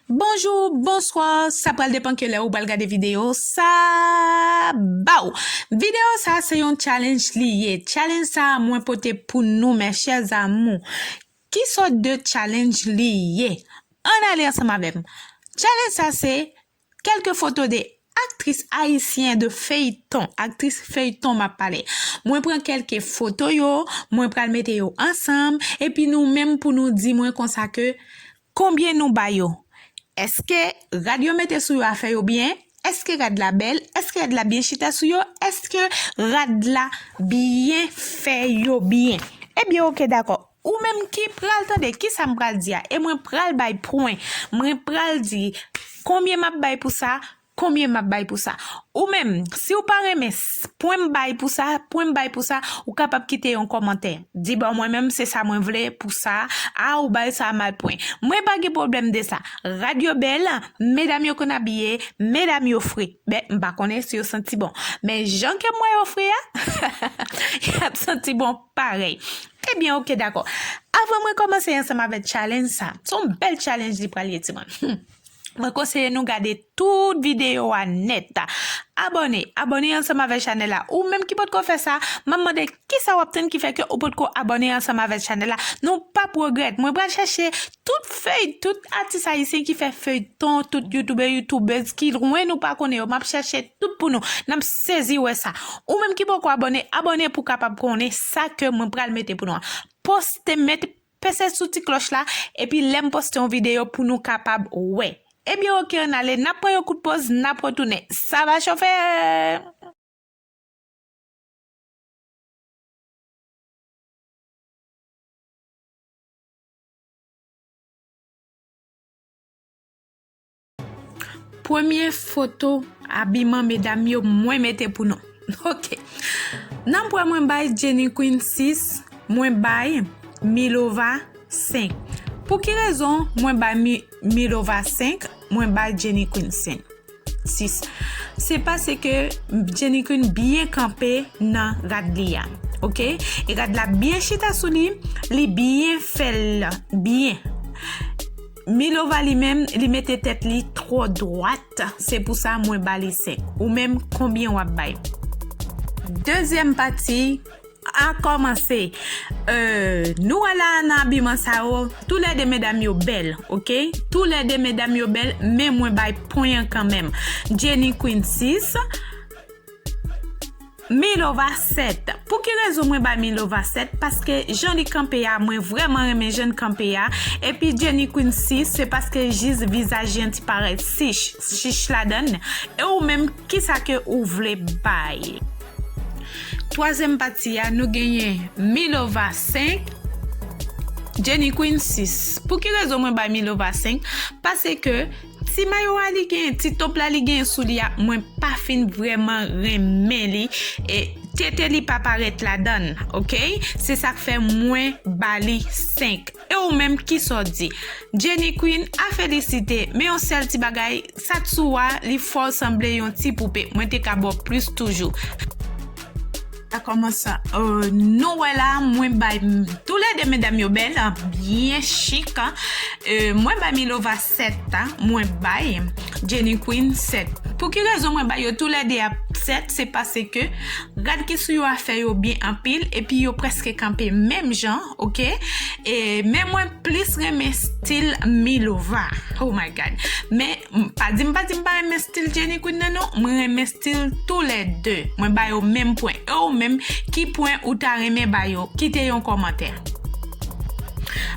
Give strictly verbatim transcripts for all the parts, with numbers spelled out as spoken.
Bonjou, bonswa, sa pral depann kilè ou pral gade videyo sa. Baw! Videyo sa se yon challenge li ye. Challenge sa mwen pote pou nou, mes chers amours. Ki sòt de challenge li ye? Ann ale ansanm avè m. Challenge sa se kèlke foto de aktris ayisyen de feyton, aktris feyton m ap pale. Mwen pran kèlke foto yo, mwen pral mete yo ansanm, epi nou menm pou nou di mwen konsa ke konbyen nou ba yo. Èske rad yo mete sou yo a fè yo byen? Èske rad la bèl? Èske rad la byen chita sou yo? Èske rad la byen fè yo byen? Ebyen, oke, dakò. Ou menm ki pral tande kisa m pral di a, e mwen pral bay pwen. Mwen pral di konbyen m ap bay pou sa, konbyen m ap bay pou sa. Ou menm, si w pa renmen s-, pwen m bay pou sa, pwen m bay pou sa, ou kapab kite yon kòmantè. Di, "Bon, mwen menm, se sa mwen vle pou sa, a, ou bay sa mal pwen." Mwen pa gen pwoblèm de sa. Rad yo bèl, medam yo konn abiye, medam yo fre. Ben, m pa konnen si yo santi bon. Men jan ke m wè yo fre a, y ap santi bon parèy. Ebyen, oke, dakò. Avan mwen kòmanse ansanm avèk challenge sa, se yon bèl challenge li pral ye, timoun. Hmm. Mwen konseye nou gade tout videyo a nèt. Abòne, abòne ansanm avèk chanèl la. Ou menm ki potko fè sa, m ap mande kisa w ap tann ki fè ke ou potko abòne ansanm avèk chanèl la. Nou p ap regrèt. Mwen pral chèche tout fey, tout atis ayisyen ki fè feyton, tout youtubè, youtubèz ki lwen nou pa konnen yo. M ap chèche tout pou nou. N ap sezi wè sa. Ou menm ki poko abòne, abòne pou w kapab konnen sa ke mwen pral mete pou nou an. Poste, met, pese sou ti klòch la, epi lè m poste yon videyo pou nou kapab wè. Ebyen, oke, ann ale, n ap pran yon kout poz, n ap retounen. Sa va chofe! Premye foto abiman medam yo mwen mete pou nou. Oke. Nan pwen mwen bay Jenny Queen sis, mwen bay Milova senk. Pou ki rezon mwen bay Mi-, Milova senk, mwen bay Jenny Queen senk? Sis. Se paske Jenny Queen byen kanpe nan rad li a. Oke? E rad la byen chita sou li, li byen fè l byen. Milova li menm, li mete tèt li twò dwat. Se pou sa mwen ba li senk. Ou menm, konbyen w ap bay? Dezyèm pati, a kòmanse. Euh, nou wè la nan abiman sa yo, toulède medam yo bèl, oke? Toulède medam yo bèl, men mwen bay pwen an kanmenm. Jenny Queen sis, Milova sèt. Pou ki rezon mwen bay Milova sèt? Paske jan li kanpe a, mwen vrèman renmen jan l kanpe a. Epi Jenny Queen sis, se paske jis vizaj li an ti parèt chich, chich ladan l. E ou menm, kisa ke ou vle bay? Twazyèm pati a, nou genyen Milova senk, Jenny Queen sis. Pou ki rezon mwen bay Milova senk? Paske ti mayo a li genyen, ti top la li genyen sou li a, mwen pa fin vrèman renmen li. E tete li pa parèt ladan l, oke? Se sa k fè mwen ba li senk. E ou menm, kisa w di? Jenny Queen, a felisite, men yon sèl ti bagay, sa t sou a, li fè w sanble yon ti poupe. Mwen te ka ba w plis toujou. Sa kòmanse, euh, nou wè la, mwen bay m-, toulède medam yo bèl, byen chik. Euh, mwen bay Milova sèt, mwen bay Jenny Queen sèt. Pou ki rezon mwen bay yo toulède a sèt? Se paske rad ki sou yo a fè yo byen anpil, epi yo prèske kanpe menm jan, oke? E, men mwen plis renmen stil Milova. Oh my God. Men, m, pa di m, pa di m pa renmen stil Jenny Queen nan, non. Mwen renmen stil toulède. Mwen ba yo menm pwen. E ou menm, ki pwen ou ta renmen ba yo? Kite yon kòmantè.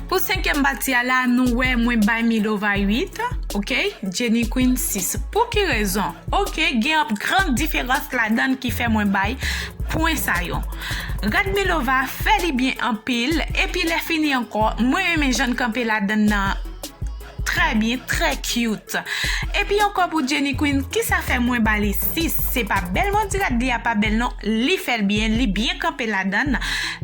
Pou senkyèm pati a la, nou wè mwen bay Milova uit, oke? Jenny Queen sis. Pou ki rezon? Oke, gen yon gran diferans ladan ki fè mwen bay pwen sa yo. Rad Milova fè li byen anpil, epi lè fini ankò, mwen renmen jan l kanpe ladan nan, trè byen, trè cute. Epi ankò pou Jenny Queen, kisa fè mwen ba li sis? Se pa bèl mwen di rad li a pa bèl non, li fè l byen, li byen kanpe ladan,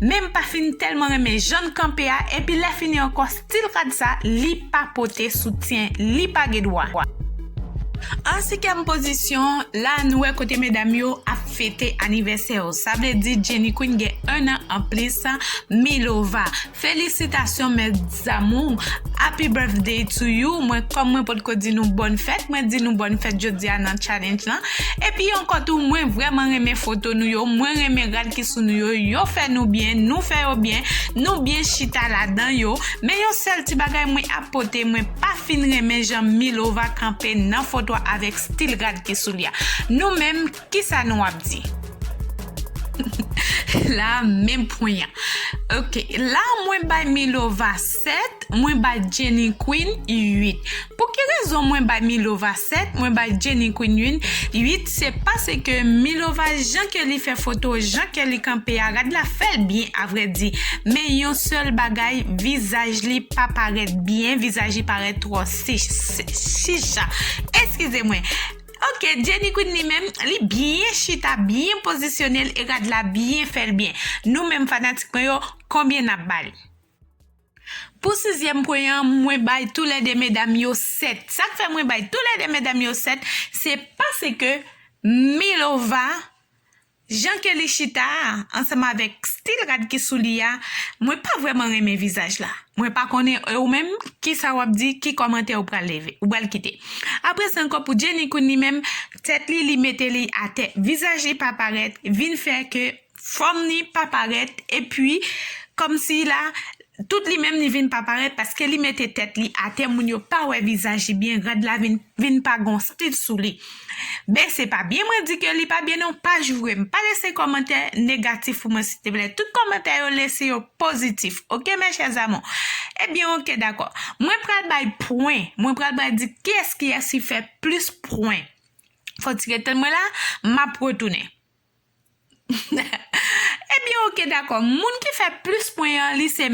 men m pa fin tèlman renmen jan l kanpe a, epi lè fini ankò, stil rad sa, li pa pote soutyen, li pa gen dwa. An senkyèm pozisyon, la nou wè kote medam yo ap fete anivèsè yo. Sa vle di Jenny Queen gen ennan anplis Milova. Felisitasyon, mes amours. Happy birthday to you. Mwen, kòm mwen potko di nou bòn fèt, mwen di nou bòn fèt jodi a nan challenge lan. Epi ankò tou, mwen vrèman renmen foto nou yo, mwen renmen rad ki sou nou yo, yo fè nou byen, nou fè yo byen, nou byen chita ladan yo. Men yon sèl ti bagay mwen ap pote, mwen pa fin renmen jan Milova kanpe nan foto a avèk stil rad ki sou li a. Nou menm, kisa nou ap di? La menm pwen an. Ok, la mwen bay Milova sèt, mwen bay Jenny Queen uit. Pou ki rezon mwen bay Milova sèt, mwen bay Jenny Queen uit? Se paske Milova, jan ke li fè foto, jan ke li kanpe a, rad la fè l byen, avrèdi. Men yon sèl bagay, vizaj li pa parèt byen, vizaj li parèt twò si- si- chicha. Eskize mwen. Ok, Jenny Queen li menm, li byen chita, byen pozisyone l e rad la byen fè l byen. Nou menm fanatik mwen yo, konbyen n ap ba li? Pou sizyèm pwen an, mwen bay toulède medam yo sèt. Sa k fè mwen bay toulède medam yo sèt, se paske Milova, jan ke li chita a, ansanm avèk stil rad ki sou li a, mwen pa vrèman renmen vizaj la. Mwen pa konnen, e ou menm, kisa w ap di, ki kòmantè ou pral leve, ou pral kite. Apre sa ankò, pou Jenny Queen li menm, tèt li, li mete li atè. Vizaj li pa parèt, vin fè ke fòm li pa parèt, epi kòmsi la, tout li menm li vin pa parèt paske li mete tèt li atè, moun yo pa wè vizaj li byen, rad la vin, vin pa gon stil sou li. Men se pa byen mwen di ke li pa byen non, pa joure m, pa lese kòmantè negatif pou mwen silteplè. Tout kòmantè yo lese yo pozitif, ok mes chers amours? Ebyen ok, dakò. Mwen pral bay pwen, mwen pral bay di kiyès kiyès ki fè plis pwen. Fò ti ret tann mwen la, m ap retounen. Ebyen ok, dakò. Moun ki fè plis pwen an, li se